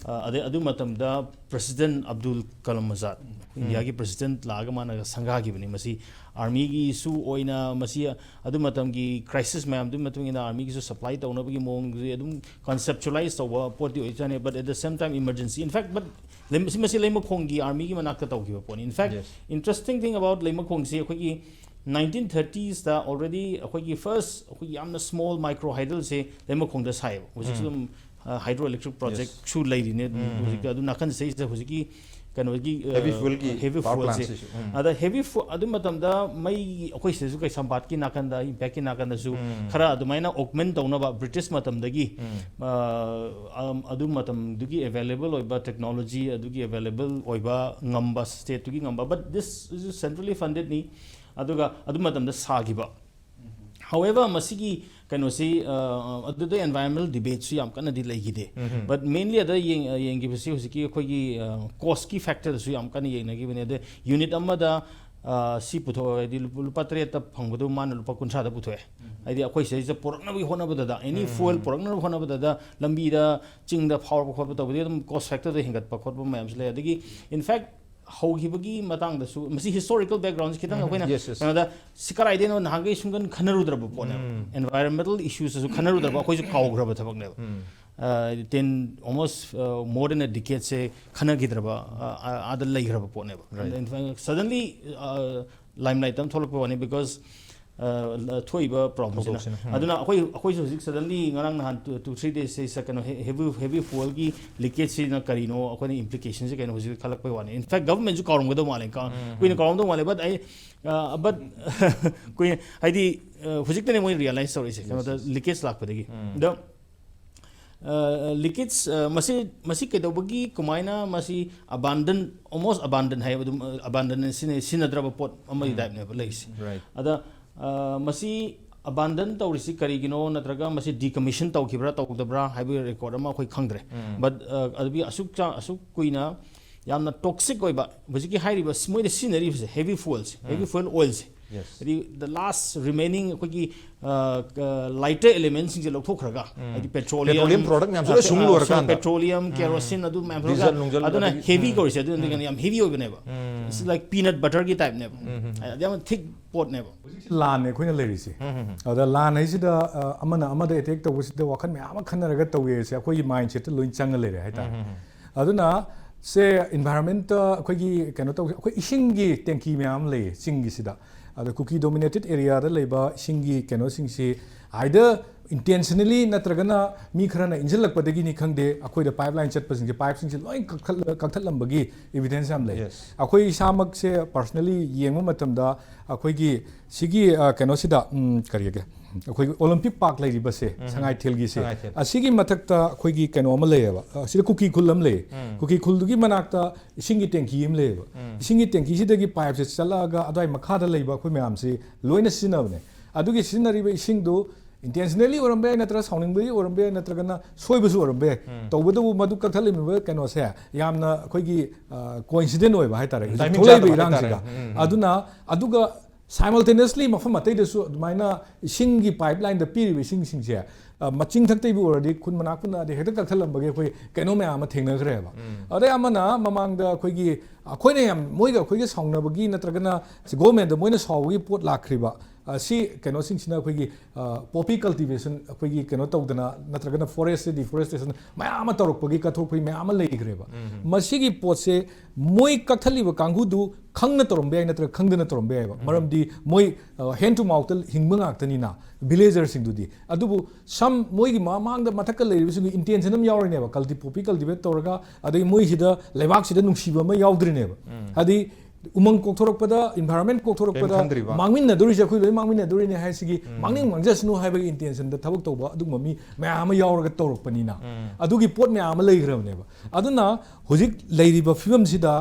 ꯑ, ꯑꯗꯩ ꯑꯗꯨ ꯃꯇꯝꯗ ꯄ꯭ꯔꯦꯁꯤꯗꯦꯟ ꯑꯕꯗꯨꯜ ꯀꯂꯝ ꯑꯖꯥꯗ, ꯏꯟꯗꯤꯌꯥꯒꯤ ꯄ꯭ꯔꯦꯁꯤꯗꯦꯟ ꯂꯥꯛꯑꯒ ꯃꯥꯅ ꯁꯪꯒꯥꯈꯤꯕꯅꯤ꯫ ꯃꯁꯤ ꯑꯥꯔꯃꯤꯒꯤꯁꯨ ꯑꯣꯏꯅ, ꯃꯁꯤ ꯑꯗꯨ ꯃꯇꯝꯒꯤ ꯀ꯭ꯔꯥꯏꯁꯤꯁ ꯃꯌꯥꯝꯗꯨꯒꯤ ꯃꯇꯨꯡ ꯏꯟꯅ ꯑꯥꯔꯃꯤꯒꯤꯁꯨ ꯁꯄ꯭ꯂꯥꯏ ꯇꯧꯅꯕꯒꯤ ꯃꯑꯣꯡꯁꯦ ꯑꯗꯨꯝ ꯀꯟꯁꯦꯞꯆꯨꯑꯂꯥꯏꯁ ꯇꯧꯕ ꯄꯣꯠꯇꯤ ꯑꯣꯏꯖꯥꯠꯅꯤ, but at the same time emergency, in fact, but ꯂꯩ-, ꯁꯤ, ꯃꯁꯤ ꯂꯩꯃꯈꯣꯡꯒꯤ ꯑꯥꯔꯃꯤꯒꯤ ꯃꯅꯥꯛꯇ ꯇꯧꯈꯤꯕ ꯄꯣꯠꯅꯤ꯫ In fact, Yes. Interesting thing about ꯂꯩꯃꯈꯣꯡꯁꯤ, ꯑꯩꯈꯣꯏꯒꯤ nineteen thirties ꯇ already ꯑꯩꯈꯣꯏꯒꯤ ꯐꯥꯔꯁ ꯑꯩꯈꯣꯏꯒꯤ ꯌꯥꯝꯅ ꯁ꯭ꯃꯣꯜ ꯃꯥꯏꯀ꯭ꯔꯣ ꯍꯥꯏꯗꯜꯁꯦ ꯂꯩꯃꯈꯣꯡꯗ ꯁꯥꯏꯌꯦꯕ꯫ ꯍꯧꯖꯤꯛꯁꯨ ꯎꯝ. ꯑꯗꯨꯝ, ꯑ, ꯍꯥꯏꯗ꯭ꯔꯣ ꯏꯂꯦꯛꯇ꯭ꯔꯤꯛ Yes. ꯄ꯭ꯔꯣꯖꯦꯛꯁꯨ ꯂꯩꯔꯤꯅꯦ꯫ ꯑꯗꯨꯝ ꯎꯝ. ꯍꯧꯖꯤꯛꯇꯤ ꯑꯗꯨ ꯅꯥꯀꯟꯁꯤꯗꯩꯁꯤꯗ ꯍꯧꯖꯤꯛꯀꯤ ꯀꯩꯅꯣꯒꯤ, ꯑ, Heavy fuelꯒꯤ heavy power fuelꯁꯦ꯫ plantꯁꯤꯁꯨ꯫ ꯎꯝ. ꯑꯗ heavy fuel ꯑꯗꯨ ꯃꯇꯝꯗ ꯃꯩ ꯑꯩꯈꯣꯏ ꯁꯤꯗꯁꯨ ꯀꯩꯁꯥꯝꯄꯥꯠꯀꯤ ꯅꯥꯀꯟꯗ, ꯏꯝꯄꯦꯛꯀꯤ ꯅꯥꯀꯟꯗꯁꯨ ꯎꯝ. ꯈꯔ ꯑꯗꯨꯃꯥꯏꯅ ꯑꯣꯒꯃꯦꯟ ꯇꯧꯅꯕ ꯕ꯭ꯔꯤꯇꯤꯁ ꯃꯇꯝꯗꯒꯤ, ꯎꯝ. ꯑ, ꯑꯝ, ꯑꯗꯨ ꯃꯇꯝꯗꯨꯒꯤ ꯑꯦꯕꯥꯏꯂꯦꯕꯜ ꯑꯣꯏꯕ ꯇꯦꯛꯅꯣꯂꯣꯖꯤ, ꯑꯗꯨꯒꯤ ꯑꯦꯕꯥꯏꯂꯦꯕꯜ ꯑꯣꯏꯕ ꯉꯝꯕ, ꯁ꯭ꯇꯦꯠꯇꯨꯒꯤ ꯉꯝꯕ, but this is centrally funded ꯅꯤ꯫ ꯑꯗꯨꯒ ꯑꯗꯨ ꯃꯇꯝꯗ ꯁꯥꯈꯤꯕ꯫ However, ꯃꯁꯤꯒꯤ ꯀꯩꯅꯣꯁꯤ, ꯑ, ꯑꯗꯨꯗ environmental debate ꯁꯨ ꯌꯥꯝ ꯀꯟꯅꯗꯤ ꯂꯩꯈꯤꯗꯦ꯫ ꯎꯝ. But mainly ꯑꯗ ꯌꯦꯡ-, ꯌꯦꯡꯈꯤꯕꯁꯤ ꯍꯧꯖꯤꯛꯀꯤ ꯑꯩꯈꯣꯏꯒꯤ, ꯑ, cost ꯀꯤ factor ꯗꯁꯨ ꯌꯥꯝ ꯀꯟꯅ ꯌꯦꯡꯅꯈꯤꯕꯅꯦ꯫ ꯑꯗ unit ꯑꯃꯗ, ꯑ, ꯁꯤ ꯄꯨꯊꯣꯛ-, ꯍꯥꯏꯗꯤ ꯂꯨꯄꯥ, ꯂꯨꯄꯥ ꯇꯔꯦꯠꯇ ꯐꯪꯕꯗꯨ ꯃꯥꯅ ꯂꯨꯄꯥ ꯀꯨꯟꯊ꯭ꯔꯥꯗ ꯄꯨꯊꯣꯛꯑꯦ꯫ ꯍꯥꯏꯗꯤ ꯑꯩꯈꯣꯏ ꯁꯤꯗꯩꯁꯤꯗ ꯄꯨꯔꯛꯅꯕꯒꯤ ꯍꯣꯠꯅꯕꯗꯗ, any fuel ꯄꯨꯔꯛꯅꯕ ꯍꯣꯠꯅꯕꯗꯗ, ꯂꯝꯕꯤꯗ ꯆꯤꯡꯗ ꯐꯥꯎꯔꯛꯄ ꯈꯣꯠꯄ ꯇꯧꯕꯗꯤ ꯑꯗꯨꯝ cost factor ꯗ ꯍꯦꯟꯒꯠꯄ ꯈꯣꯠꯄ ꯃꯌꯥꯝꯁꯨ ꯂꯩ꯫ ꯑꯗꯒꯤ, in fact, ꯍꯧꯈꯤꯕꯒꯤ ꯃꯇꯥꯡꯗꯁꯨ, ꯃꯁꯤ historical background ꯁꯤ ꯈꯤꯇꯪ ꯑꯩꯈꯣꯏꯅ Yes, yes. ꯀꯩꯅꯣꯗ, ꯁꯤ ꯀꯗꯥꯏꯗꯩꯅꯣ ꯅꯍꯥꯟꯈꯩ ꯁꯨꯡꯈꯟ ꯈꯟꯅꯔꯨꯗ꯭ꯔꯕ ꯄꯣꯠꯅꯦꯕ꯫ Environmental issues ꯁꯨ ꯈꯟꯅꯔꯨꯗ꯭ꯔꯕ, ꯑꯩꯈꯣꯏꯁꯨ ꯀꯥꯎꯈ꯭ꯔꯕ ꯊꯕꯛꯅꯦꯕ꯫ ꯑ, ten, almost, ꯑ, more than a decade ꯁꯦ ꯈꯟꯅꯈꯤꯗ꯭ꯔꯕ, ꯑ, ꯑ, ꯑꯥꯗ ꯂꯩꯈ꯭ꯔꯕ ꯄꯣꯠꯅꯦꯕ꯫ Right. And in fact, suddenly, ꯑ, limelight ꯑꯃ ꯊꯣꯛꯂꯛꯄ ꯋꯥꯅꯤ, because, ꯑ, ꯊꯣꯛꯏꯕ problem ꯁꯤꯅ꯫ ꯊꯧꯗꯣꯛꯁꯤꯅ, ꯎꯝ꯫ ꯑꯗꯨꯅ ꯑꯩꯈꯣꯏ, ꯑꯩꯈꯣꯏꯁꯨ ꯍꯧꯖꯤꯛ suddenly ꯉꯔꯥꯡ ꯅꯍꯥꯟ two, two, three days ꯁꯤꯗ ꯀꯩꯅꯣ, he-, heavy, heavy fuel ꯒꯤ leakage ꯁꯤꯅ ꯀꯔꯤꯅꯣ, ꯑꯩꯈꯣꯏꯅ implication ꯁꯤ ꯀꯩꯅꯣ ꯍꯧꯖꯤꯛ ꯈꯜꯂꯛꯄꯩ ꯋꯥꯅꯤ꯫ In fact, government ꯁꯨ ꯀꯥꯎꯔꯝꯒꯗꯧ ꯃꯥꯜꯂꯦ꯫ ꯀꯥ-, ꯀꯨꯏꯅ ꯀꯥꯎꯔꯝꯗꯧ ꯃꯥꯜꯂꯦ, but ꯑꯩ, ꯑ, but ꯀꯨꯏꯅ, ꯍꯥꯏꯗꯤ, ꯑ, ꯍꯧꯖꯤꯛꯇꯅꯦ ꯃꯣꯏ realize ꯇꯧꯔꯛꯏꯁꯦ, ꯀꯩꯅꯣꯗ, Yes, yes. leakage ꯂꯥꯛꯄꯗꯒꯤ꯫ ꯎꯝ. ꯑꯗꯣ ꯂꯤꯀꯦꯖ ꯃꯁꯤ ꯃꯁꯤ ꯀꯩꯗꯧꯕꯒꯤ ꯀꯃꯥꯏꯅ ꯃꯁꯤ ꯑꯕꯥꯟꯗꯟ ꯑꯣꯜꯃꯣꯁ ꯑꯕꯥꯟꯗꯟ ꯍꯥꯏꯕ ꯑꯗꯨꯝ ꯑꯕꯥꯟꯗꯟ ꯁꯤꯖꯤꯟꯅꯗ꯭ꯔꯕ ꯄꯣꯠ ꯑꯃꯒꯤ ꯇꯥꯏꯞꯅꯦꯕ ꯂꯩꯔꯤꯁꯦ꯫ Right. ꯑꯗ ꯑ, ꯃꯁꯤ ꯑꯕꯥꯟꯗꯟ ꯇꯧꯔꯤꯁꯤ ꯀꯔꯤꯒꯤꯅꯣ, ꯅꯠꯇ꯭ꯔꯒ ꯃꯁꯤ ꯗꯤꯀꯃꯤꯁꯟ ꯇꯧꯈꯤꯕ꯭ꯔꯥ ꯇꯧꯗꯕ꯭ꯔꯥ ꯍꯥꯏꯕꯒꯤ ꯔꯦꯀꯣꯔꯗ ꯑꯃ ꯑꯩꯈꯣꯏ ꯈꯪꯗ꯭ꯔꯦ꯫ ꯕꯠ ꯑꯗꯨꯒꯤ ꯑꯁꯨꯛ ꯆꯥ ꯑꯁꯨꯛ ꯀꯨꯏꯅ ꯌꯥꯝꯅ ꯇꯣꯛꯁꯤꯛ ꯑꯣꯏꯕ ꯍꯧꯖꯤꯛꯀꯤ ꯍꯥꯏꯔꯤꯕ ꯁꯤ-, ꯃꯣꯏꯅ ꯁꯤꯖꯤꯟꯅꯔꯤꯕꯁꯦ ꯍꯦꯚꯤ ꯐꯨꯑꯦꯜꯁꯦ, ꯍꯦꯚꯤ ꯐꯨꯑꯦꯜ ꯑꯣꯏꯜꯁꯦ꯫ Yes. ꯍꯥꯏꯗꯤ ꯗ ꯂꯥꯁ ꯔꯤꯃꯦꯅꯤꯡ ꯑꯩꯈꯣꯏꯒꯤ ꯂꯥꯏꯇꯔ ꯑꯦꯂꯤꯃꯦꯟꯁꯤꯡꯁꯦ ꯂꯧꯊꯣꯛꯈ꯭ꯔꯒ ꯍꯥꯏꯗꯤ Petroleum product ꯃꯌꯥꯝꯁꯦ ꯂꯣꯏ ꯁꯨꯡ ꯂꯣꯏꯔꯀꯥꯟꯗ꯫ ꯄꯦꯇ꯭ꯔꯣꯂꯤꯌꯝ, ꯀꯦꯔꯣꯁꯤꯟ ꯑꯗꯨ ꯃꯌꯥꯝ Diesel ꯅꯨꯡꯖꯜ ꯑꯗꯨꯅ ꯑꯗꯒꯤ, ꯍꯦꯚꯤ ꯎꯝ꯫ ꯀꯧꯔꯤꯁꯦ ꯑꯗꯨꯅ ꯌꯥꯝ ꯍꯦꯚꯤ ꯑꯣꯏꯕꯅꯦꯕ꯫ ꯂꯥꯏꯛ ꯄꯤꯅꯠ ꯕꯇꯔꯒꯤ ꯇꯥꯏꯞꯅꯦꯕ꯫ ꯌꯥꯝ ꯊꯤꯛ ꯄꯣꯠꯅꯦꯕ꯫ ꯍꯧꯖꯤꯛꯁꯤ ꯂꯥꯟꯅꯦ ꯑꯩꯈꯣꯏꯅ ꯂꯩꯔꯤꯁꯦ꯫ ꯑꯗ ꯂꯥꯟ ꯍꯥꯏꯁꯤꯗ ꯑ, ꯑꯃꯅ ꯑꯃꯗ ꯑꯦꯇꯦꯛ ꯇꯧꯕꯁꯤꯗ ꯋꯥꯈꯜ ꯃꯌꯥꯝ ꯑꯃ ꯈꯟꯅꯔꯒ ꯇꯧꯋꯦꯁꯦ ꯑꯩꯈꯣꯏꯒꯤ ꯃꯥꯏꯟ ꯁꯦꯠꯇ ꯂꯣꯏ ꯆꯪꯉ ꯂꯩꯔꯦ ꯍꯥꯏꯇꯥꯔꯦ꯫ ꯑꯗꯨꯅ ꯁꯦ ꯏꯟꯚꯥꯏꯔꯣꯟꯃꯦꯟꯇ ꯑꯩꯈꯣꯏꯒꯤ ꯀꯩꯅꯣ ꯇꯧ, ꯑꯩꯈꯣꯏ ꯏꯁꯤꯡꯒꯤ ꯇꯦꯡꯀꯤ ꯃꯌꯥꯝ ꯑꯃ ꯂꯩꯌꯦ ꯆꯤꯡꯒꯤꯁꯤꯗ꯫ ꯑꯗ ꯀꯨꯀꯤ ꯗꯣꯃꯤꯅꯦꯇꯦꯠ ꯑꯦꯔꯤꯌꯥꯗ ꯂꯩꯕ ꯏꯁꯤꯡꯒꯤ ꯀꯩꯅꯣꯁꯤꯡꯁꯤ either intentionally ꯅꯠꯇ꯭ꯔꯒꯅ ꯃꯤ ꯈꯔꯅ ꯏꯟꯁꯤꯜꯂꯛꯄꯗꯒꯤꯅꯤ ꯈꯪꯗꯦ, ꯑꯩꯈꯣꯏꯗ ꯄꯥꯏꯞ ꯂꯥꯏꯟ ꯆꯠꯄꯁꯤꯡꯁꯦ, ꯄꯥꯏꯞꯁꯤꯡꯁꯦ ꯂꯣꯏ ꯀꯛꯊꯠꯂ-, ꯀꯛꯊꯠꯂꯝꯕꯒꯤ ꯏꯕꯤꯗꯦꯟꯁ ꯌꯥꯝ ꯂꯩ꯫ Yes. ꯑꯩꯈꯣꯏ ꯏꯁꯥꯃꯛꯁꯦ ꯄꯔꯁꯅꯦꯂꯤ ꯌꯦꯡꯕ ꯃꯇꯝꯗ ꯑꯩꯈꯣꯏꯒꯤ ꯁꯤꯒꯤ ꯑ, ꯀꯩꯅꯣꯁꯤꯗ ꯎꯝ, ꯀꯔꯤꯒꯦ ꯑꯩꯈꯣꯏꯒꯤ ꯑꯣꯂꯤꯝꯄꯤꯛ ꯄꯥꯔꯛ ꯂꯩꯔꯤꯕꯁꯦ ꯁꯉꯥꯏꯊꯦꯜꯒꯤꯁꯦ, ꯁꯉꯥꯏꯊꯦꯜ꯫ ꯑꯁꯤꯒꯤ ꯃꯊꯛꯇ ꯑꯩꯈꯣꯏꯒꯤ ꯀꯩꯅꯣ ꯑꯃ ꯂꯩꯌꯦꯕ꯫ ꯑ, ꯁꯤꯗ ꯀꯨꯀꯤ ꯈꯨꯜ ꯑꯃ ꯂꯩꯌꯦ꯫ ꯀꯨꯀꯤ ꯈꯨꯜꯗꯨꯒꯤ ꯃꯅꯥꯛꯇ ꯏꯁꯤꯡꯒꯤ ꯇꯦꯡꯀꯤ ꯑꯃ ꯂꯩꯌꯦꯕ꯫ ꯏꯁꯤꯡꯒꯤ ꯇꯦꯡꯀꯤꯁꯤꯗꯒꯤ ꯄꯥꯏꯞꯁꯦ ꯆꯠꯂꯛꯑꯒ ꯑꯗꯨꯋꯥꯏ ꯃꯈꯥꯗ ꯂꯩꯕ ꯑꯩꯈꯣꯏ ꯃꯌꯥꯝꯁꯤ ꯂꯣꯏꯅ ꯁꯤꯖꯤꯟꯅꯕꯅꯦ꯫ ꯑꯗꯨꯒꯤ ꯁꯤꯖꯤꯟꯅꯔꯤꯕ ꯏꯁꯤꯡꯗꯨ intentionally ꯑꯣꯏꯔꯝꯕ ꯌꯥꯏ, ꯅꯠꯇ꯭ꯔꯒ ꯁꯥꯎꯅꯤꯡꯕꯒꯤ ꯑꯣꯏꯔꯝꯕ ꯌꯥꯏ, ꯅꯠꯇ꯭ꯔꯒꯅ ꯁꯣꯏꯕꯁꯨ ꯑꯣꯏꯔꯝꯕ ꯌꯥꯏ꯫ ꯇꯧꯕꯇꯕꯨ ꯃꯗꯨ ꯀꯛꯊꯠꯂꯝꯃꯤꯕ ꯀꯩꯅꯣꯁꯦ ꯌꯥꯝꯅ ꯑꯩꯈꯣꯏꯒꯤ ꯀꯣꯏꯟꯁꯤꯗꯦꯟ ꯑꯣꯏꯕ ꯍꯥꯏꯇꯥꯔꯦ, ꯍꯧꯖꯤꯛ Timing ꯊꯣꯛꯂꯛꯏꯕ ꯆꯥꯗꯕ ꯏꯔꯥꯡꯁꯤꯒ꯫ ꯍꯥꯏꯇꯥꯔꯦ꯫ ꯎꯝ, ꯎꯝ꯫ ꯑꯗꯨꯅ ꯑꯗꯨꯒ simultaneously ꯃꯐꯝ ꯑꯇꯩꯗꯁꯨ ꯑꯗꯨꯃꯥꯏꯅ ꯏꯁꯤꯡꯒꯤ ꯄꯥꯏꯞ ꯂꯥꯏꯟꯗ ꯄꯤꯔꯤꯕ ꯏꯁꯤꯡꯁꯤꯡꯁꯦ, ꯑ, ꯃꯆꯤꯟ ꯊꯛꯇꯩꯕꯨ ꯑꯣꯏꯔꯗꯤ ꯈꯨꯟ ꯃꯅꯥꯛ ꯄꯨꯟꯅꯗꯤ ꯍꯦꯛꯇ ꯀꯛꯊꯠꯂꯝꯕꯒꯤ ꯑꯩꯈꯣꯏ ꯀꯩꯅꯣ ꯃꯌꯥꯝ ꯑꯃ ꯊꯦꯡꯅꯈ꯭ꯔꯦꯕ꯫ ꯑꯗꯩ ꯑꯃꯅ ꯃꯃꯥꯡꯗ ꯑꯩꯈꯣꯏꯒꯤ ꯑꯩꯈꯣꯏꯅ ꯌꯥꯝ ꯃꯣꯏꯒ ꯑꯩꯈꯣꯏꯒ ꯁꯥꯎꯅꯕꯒꯤ ꯅꯠꯇ꯭ꯔꯒꯅ ꯒꯣꯔꯃꯦꯟꯗ ꯃꯣꯏꯅ ꯁꯥꯎꯕꯒꯤ ꯄꯣꯠ ꯂꯥꯛꯈ꯭ꯔꯤꯕ, ꯑ, ꯁꯤ ꯀꯩꯅꯣꯁꯤꯡꯁꯤꯅ ꯑꯩꯈꯣꯏꯒꯤ, ꯑ, ꯄꯣꯄꯤ ꯀꯜꯇꯤꯚꯦꯁꯟ ꯑꯩꯈꯣꯏꯒꯤ ꯀꯩꯅꯣ ꯇꯧꯗꯅ ꯅꯠꯇ꯭ꯔꯒꯅ ꯐꯣꯔꯦꯁ ꯗꯤꯐꯣꯔꯦꯁꯇꯦꯁꯟ ꯃꯌꯥꯝ ꯑꯃ ꯇꯧꯔꯛꯄꯒꯤ ꯀꯠꯊꯣꯛꯄꯒꯤ ꯃꯌꯥꯝ ꯑꯃ ꯂꯩꯈ꯭ꯔꯦꯕ꯫ ꯃꯁꯤꯒꯤ ꯄꯣꯠꯁꯦ ꯃꯣꯏ ꯀꯛꯊꯠꯂꯤꯕ ꯀꯥꯡꯕꯨꯗꯨ ꯈꯪꯅ ꯇꯧꯔꯝꯕ ꯌꯥꯏ ꯅꯠꯇ꯭ꯔꯒ ꯈꯪꯗꯅ ꯇꯧꯔꯝꯕ ꯌꯥꯏꯕ꯫ ꯃꯔꯝꯗꯤ ꯃꯣꯏ, ꯑ, hand to mouthꯇ ꯍꯤꯡꯕ ꯉꯥꯛꯇꯅꯤꯅ ꯚꯤꯂꯦꯖꯔꯁꯤꯡꯗꯨꯗꯤ꯫ ꯑꯗꯨꯕꯨ ꯁꯝ ꯃꯣꯏꯒꯤ ꯃꯃꯥꯡꯗ ꯃꯊꯛꯇ ꯂꯩꯔꯤꯕꯁꯤꯡꯒꯤ ꯏꯟꯇꯦꯟꯁꯟ ꯑꯃ ꯌꯥꯎꯔꯤꯅꯦꯕ, ꯀꯜꯇꯤ ꯄꯣꯄꯤ ꯀꯜꯇꯤꯚꯦꯠ ꯇꯧꯔꯒ ꯑꯗꯒꯤ ꯃꯣꯏꯁꯤꯗ ꯂꯩꯕꯥꯛꯁꯤꯗ ꯅꯨꯡꯁꯤꯕ ꯑꯃ ꯌꯥꯎꯗ꯭ꯔꯤꯅꯦꯕ꯫ ꯍꯥꯏꯗꯤ ꯎꯃꯪ ꯀꯣꯛꯊꯣꯔꯛꯄꯗ, ꯏꯟꯚꯥꯏꯔꯣꯟꯃꯦꯟ ꯀꯣꯛꯊꯣꯔꯛꯄꯗ ꯀꯩꯝ ꯈꯟꯗ꯭ꯔꯤꯕ꯫ ꯃꯥꯡꯃꯤꯟꯅꯗꯣꯔꯤꯁꯦ ꯑꯩꯈꯣꯏ ꯂꯣꯏ ꯃꯥꯡꯃꯤꯟꯅꯗꯣꯔꯤꯅꯦ ꯍꯥꯏꯁꯤꯒꯤ ꯃꯥꯡꯅꯤꯡ ꯃꯥꯡꯖꯁꯅꯨ ꯍꯥꯏꯕꯒꯤ ꯏꯟꯇꯦꯟꯁꯟꯗ ꯊꯕꯛ ꯇꯧꯕ ꯑꯗꯨꯒꯨꯝꯕ ꯃꯤ ꯃꯌꯥꯝ ꯑꯃ ꯌꯥꯎꯔꯒ ꯇꯧꯔꯛꯄꯅꯤꯅ ꯑꯗꯨꯒꯤ ꯄꯣꯠ ꯃꯌꯥꯝ ꯑꯃ ꯂꯩꯈ꯭ꯔꯕꯅꯦꯕ꯫ ꯑꯗꯨꯅ ꯍꯧꯖꯤꯛ ꯂꯩꯔꯤꯕ ꯐꯤꯕꯝꯁꯤꯗ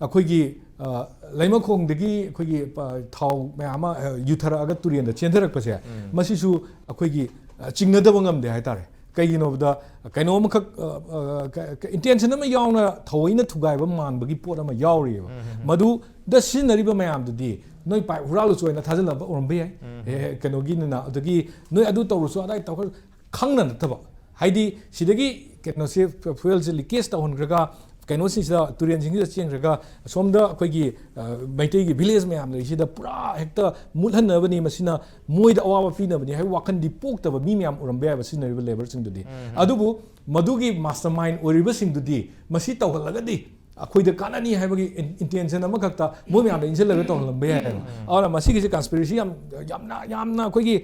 ꯑꯩꯈꯣꯏꯒꯤ, ꯑ, ꯂꯩꯃꯈꯣꯡꯗꯒꯤ ꯑꯩꯈꯣꯏꯒꯤ, ꯑ, ꯊꯥꯎ ꯃꯌꯥꯝ ꯑꯃ, ꯑ, ꯌꯨꯊꯔꯛꯑꯒ ꯇꯨꯔꯦꯟꯗ ꯆꯦꯟꯊꯔꯛꯄꯁꯦ, ꯃꯁꯤꯁꯨ ꯑꯩꯈꯣꯏꯒꯤ, ꯑ, ꯆꯤꯡꯅꯗꯕ ꯉꯝꯗꯦ ꯍꯥꯏꯇꯥꯔꯦ꯫ ꯀꯩꯒꯤꯅꯣꯕꯗ ꯀꯩꯅꯣ ꯑꯃꯈꯛ, ꯑ, ꯑ, ꯀ-, ꯀ-, ꯏꯟꯇꯦꯟꯁꯟ ꯑꯃ ꯌꯥꯎꯅ ꯊꯑꯣꯏꯅ ꯊꯨꯒꯥꯏꯕ ꯃꯥꯟꯕꯒꯤ ꯄꯣꯠ ꯑꯃ ꯌꯥꯎꯔꯤꯑꯕ꯫ ꯃꯗꯨꯗ ꯁꯤꯖꯤꯟꯅꯔꯤꯕ ꯃꯌꯥꯝꯗꯨꯗꯤ ꯅꯣꯏ ꯄꯥꯏꯞ ꯍꯨꯔꯥꯜꯂꯨ ꯆꯣꯏꯅ ꯊꯥꯖꯤꯜꯂꯕ ꯑꯣꯏꯔꯝꯕ ꯌꯥꯏ꯫ ꯑꯦ, ꯀꯩꯅꯣꯒꯤꯅꯤꯅ, ꯑꯗꯒꯤ ꯅꯣꯏ ꯑꯗꯨ ꯇꯧꯔꯨꯁꯨ ꯑꯗꯥꯏ ꯇꯧꯈ꯭ꯔ ꯈꯪꯅ ꯅꯠꯇꯕ꯫ ꯍꯥꯏꯗꯤ ꯁꯤꯗꯒꯤ ꯀꯩꯅꯣꯁꯦ, ꯐꯨ-, ꯐ꯭ꯌꯨꯑꯦꯜꯁꯦ ꯂꯤꯀꯦꯖ ꯇꯧꯍꯟꯈ꯭ꯔꯒ, ꯀꯩꯅꯣꯁꯤꯡꯁꯤꯗ, ꯇꯨꯔꯦꯟꯁꯤꯡꯁꯤꯗ ꯆꯦꯟꯈ꯭ꯔꯒ, ꯑꯁꯣꯝꯗ ꯑꯩꯈꯣꯏꯒꯤ, ꯑ, ꯃꯩꯇꯩꯒꯤ ꯚꯤꯂꯦꯖ ꯃꯌꯥꯝ ꯂꯩꯔꯤꯁꯤꯗ ꯄꯨꯔꯥ ꯍꯦꯛꯇ ꯃꯨꯠꯍꯟꯅꯕꯅꯤ, ꯃꯁꯤꯅ ꯃꯣꯏꯗ ꯑꯋꯥꯕ ꯄꯤꯅꯕꯅꯤ ꯍꯥꯏꯕ ꯋꯥꯈꯜꯗꯤ ꯄꯣꯛꯇꯕ ꯃꯤ ꯃꯌꯥꯝ ꯎꯔꯝꯕ ꯌꯥꯏꯕ ꯁꯤꯖꯤꯟꯅꯔꯤꯕ ꯂꯦꯕꯔꯁꯤꯡꯗꯨꯗꯤ꯫ ꯑꯗꯨꯕꯨ ꯃꯗꯨꯒꯤ ꯃꯥꯁꯇꯔ ꯃꯥꯏꯟ ꯑꯣꯏꯔꯤꯕꯁꯤꯡꯗꯨꯗꯤ ꯃꯁꯤ ꯇꯧꯍꯜꯂꯒꯗꯤ ꯑꯩꯈꯣꯏꯗ ꯀꯥꯟꯅꯅꯤ ꯍꯥꯏꯕꯒꯤ ꯏꯟ-, ꯏꯟꯇꯦꯟꯁꯟ ꯑꯃꯈꯛꯇ ꯃꯣꯏ ꯃꯌꯥꯝꯗ ꯏꯟꯁꯤꯜꯂꯒ ꯇꯧꯍꯜꯂꯝꯕ ꯌꯥꯏ ꯍꯥꯏꯕ꯫ ꯑꯗꯨꯅ ꯃꯁꯤꯒꯤꯁꯦ ꯀꯟꯁꯄꯤꯔꯦꯁꯤ ꯌꯥꯝ, ꯌꯥꯝꯅ, ꯌꯥꯝꯅ ꯑꯩꯈꯣꯏꯒꯤ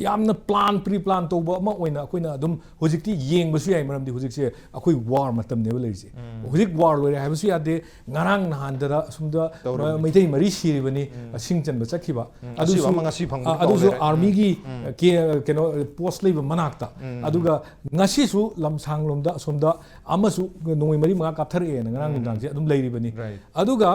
ꯌꯥꯝꯅ ꯄ꯭ꯂꯥꯟ, ꯄ꯭ꯔꯤ ꯄ꯭ꯂꯥꯟ ꯇꯧꯕ ꯑꯃ ꯑꯣꯏꯅ ꯑꯩꯈꯣꯏꯅ ꯑꯗꯨꯝ ꯍꯧꯖꯤꯛꯇꯤ ꯌꯦꯡꯕꯁꯨ ꯌꯥꯏ, ꯃꯔꯝꯗꯤ ꯍꯧꯖꯤꯛꯁꯦ ꯑꯩꯈꯣꯏ ꯋꯥꯔ ꯃꯇꯝꯅꯦꯕ ꯂꯩꯔꯤꯁꯦ꯫ ꯍꯧꯖꯤꯛ ꯋꯥꯔ ꯂꯣꯏꯔꯦ ꯍꯥꯏꯕꯁꯨ ꯌꯥꯗꯦ꯫ ꯉꯔꯥꯡ ꯅꯍꯥꯟꯗꯔ ꯑꯁꯣꯝꯗ ꯇꯧꯔꯤꯕꯅꯤ꯫ ꯃꯩꯇꯩ ꯃꯔꯤ ꯁꯤꯔꯤꯕꯅꯤ, ꯁꯤꯡ ꯆꯟꯕ ꯆꯠꯈꯤꯕ꯫ ꯑꯁꯤꯕ ꯑꯃ ꯉꯁꯤ ꯐꯪꯕ ꯑ, ꯄꯥꯎ ꯑꯗꯨꯁꯨ ꯂꯩꯔꯦ꯫ ꯑꯥꯔꯃꯤꯒꯤ, ꯑ, ꯀꯦ-, ꯀꯩꯅꯣ, ꯄꯣꯁ ꯂꯩꯕ ꯃꯅꯥꯛꯇ꯫ ꯑꯗꯨꯒ ꯉꯁꯤꯁꯨ ꯂꯝꯁꯥꯡꯂꯣꯝꯗ ꯑꯁꯣꯝꯗ ꯑꯃꯁꯨ ꯅꯣꯡꯃꯩ ꯃꯔꯤ ꯃꯉꯥ ꯀꯥꯞꯊꯔꯛꯑꯦꯅ ꯉꯔꯥꯡ ꯅꯨꯡꯗꯥꯡꯁꯦ ꯑꯗꯨꯝ ꯂꯩꯔꯤꯕꯅꯤ꯫ Right. ꯑꯗꯨꯒ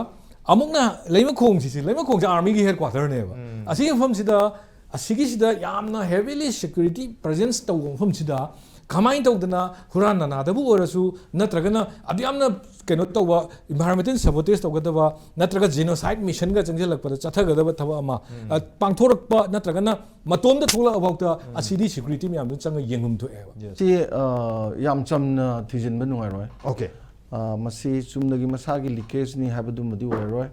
ꯑꯃꯨꯛꯅ ꯂꯩꯃꯈꯣꯡꯁꯤꯁꯦ, ꯂꯩꯃꯈꯣꯡꯁꯦ ꯑꯥꯔꯃꯤꯒꯤ ꯍꯦꯗ ꯀ꯭ꯋꯥꯇꯔꯅꯦꯕ꯫ ꯑꯁꯤꯒꯤ ꯃꯐꯝꯁꯤꯗ, ꯑꯁꯤꯒꯤꯁꯤꯗ ꯌꯥꯝꯅ heavily security presence ꯇꯧꯕ ꯃꯐꯝꯁꯤꯗ ꯀꯃꯥꯏꯅ ꯇꯧꯗꯅ ꯍꯨꯔꯥꯟ ꯅꯥꯗꯕꯨ ꯑꯣꯏꯔꯁꯨ, ꯅꯠꯇ꯭ꯔꯒꯅ ꯑꯗꯨ ꯌꯥꯝꯅ ꯀꯩꯅꯣ ꯇꯧꯕ, environmental sabotage ꯇꯧꯒꯗꯕ, ꯅꯠꯇ꯭ꯔꯒ genocide missionꯒ ꯆꯪꯁꯤꯜꯂꯛꯄꯗ ꯆꯠꯊꯒꯗꯕ ꯊꯕꯛ ꯑꯃ, ꯑ, ꯄꯥꯡꯊꯣꯔꯛꯄ, ꯅꯠꯇ꯭ꯔꯒꯅ ꯃꯇꯣꯝꯗ ꯊꯣꯛꯂꯛꯑꯐꯥꯎꯗ ꯑꯁꯤꯗꯤ security ꯃꯌꯥꯝꯗꯨ ꯆꯪꯉ ꯌꯦꯡꯐꯝ ꯊꯣꯛꯑꯦꯕ꯫ Yes. ꯁꯤ, ꯑ, ꯌꯥꯝ ꯆꯝꯅ ꯊꯤꯖꯤꯟꯕ ꯅꯨꯡꯉꯥꯏꯔꯣꯏ꯫ Okay. ꯑ, ꯃꯁꯤ ꯆꯨꯝꯅꯒꯤ ꯃꯁꯥꯒꯤ ꯂꯤꯀꯦꯖꯅꯤ ꯍꯥꯏꯕꯗꯨꯃꯗꯤ ꯑꯣꯏꯔꯔꯣꯏ꯫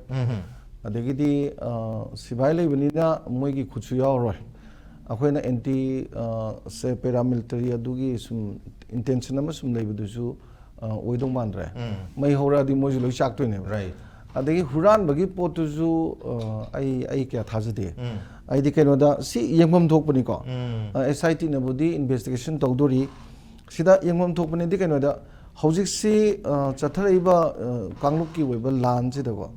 ꯑꯗꯒꯤꯗꯤ, ꯑ, ꯁꯤꯐꯥꯏ ꯂꯩꯕꯅꯤꯅ ꯃꯣꯏꯒꯤ ꯈꯨꯠꯁꯨ ꯌꯥꯎꯔꯔꯣꯏ꯫ ꯑꯩꯈꯣꯏꯅ ꯑꯦꯟꯇꯤ, ꯑ, ꯁꯦ ꯄꯦꯔꯥꯃꯤꯂꯤꯇꯔꯤ ꯑꯗꯨꯒꯤ ꯁꯨꯝ ꯏꯟꯇꯦꯟꯁꯟ ꯑꯃ ꯁꯨꯝ ꯂꯩꯕꯗꯨꯁꯨ, ꯑ, ꯑꯣꯏꯗꯧ ꯃꯥꯟꯗ꯭ꯔꯦ꯫ ꯃꯩ ꯍꯧꯔꯛꯑꯗꯤ ꯃꯣꯏꯁꯨ ꯂꯣꯏ ꯆꯥꯛꯇꯣꯏꯅꯦꯕ꯫ Right. ꯑꯗꯒꯤ ꯍꯨꯔꯥꯟꯕꯒꯤ ꯄꯣꯠꯇꯨꯁꯨ, ꯑ, ꯑꯩ, ꯑꯩ ꯀꯌꯥ ꯊꯥꯖꯗꯦ꯫ ꯑꯩꯗꯤ ꯀꯩꯅꯣꯗ ꯁꯤ ꯌꯦꯡꯐꯝ ꯊꯣꯛꯄꯅꯤꯀꯣ꯫ ꯑꯦꯁ ꯑꯥꯏ ꯇꯤꯅꯕꯨꯗꯤ ꯏꯟꯚꯦꯁꯇꯤꯒꯦꯁꯟ ꯇꯧꯗꯣꯔꯤ꯫ ꯁꯤꯗ ꯌꯦꯡꯐꯝ ꯊꯣꯛꯄꯅꯤꯗꯤ ꯀꯩꯅꯣꯗ ꯍꯧꯖꯤꯛꯁꯤ, ꯑ, ꯆꯠꯊꯔꯛꯏꯕ, ꯑ, ꯀꯥꯡꯂꯨꯞꯀꯤ ꯑꯣꯏꯕ ꯂꯥꯟꯁꯤꯗꯀꯣ,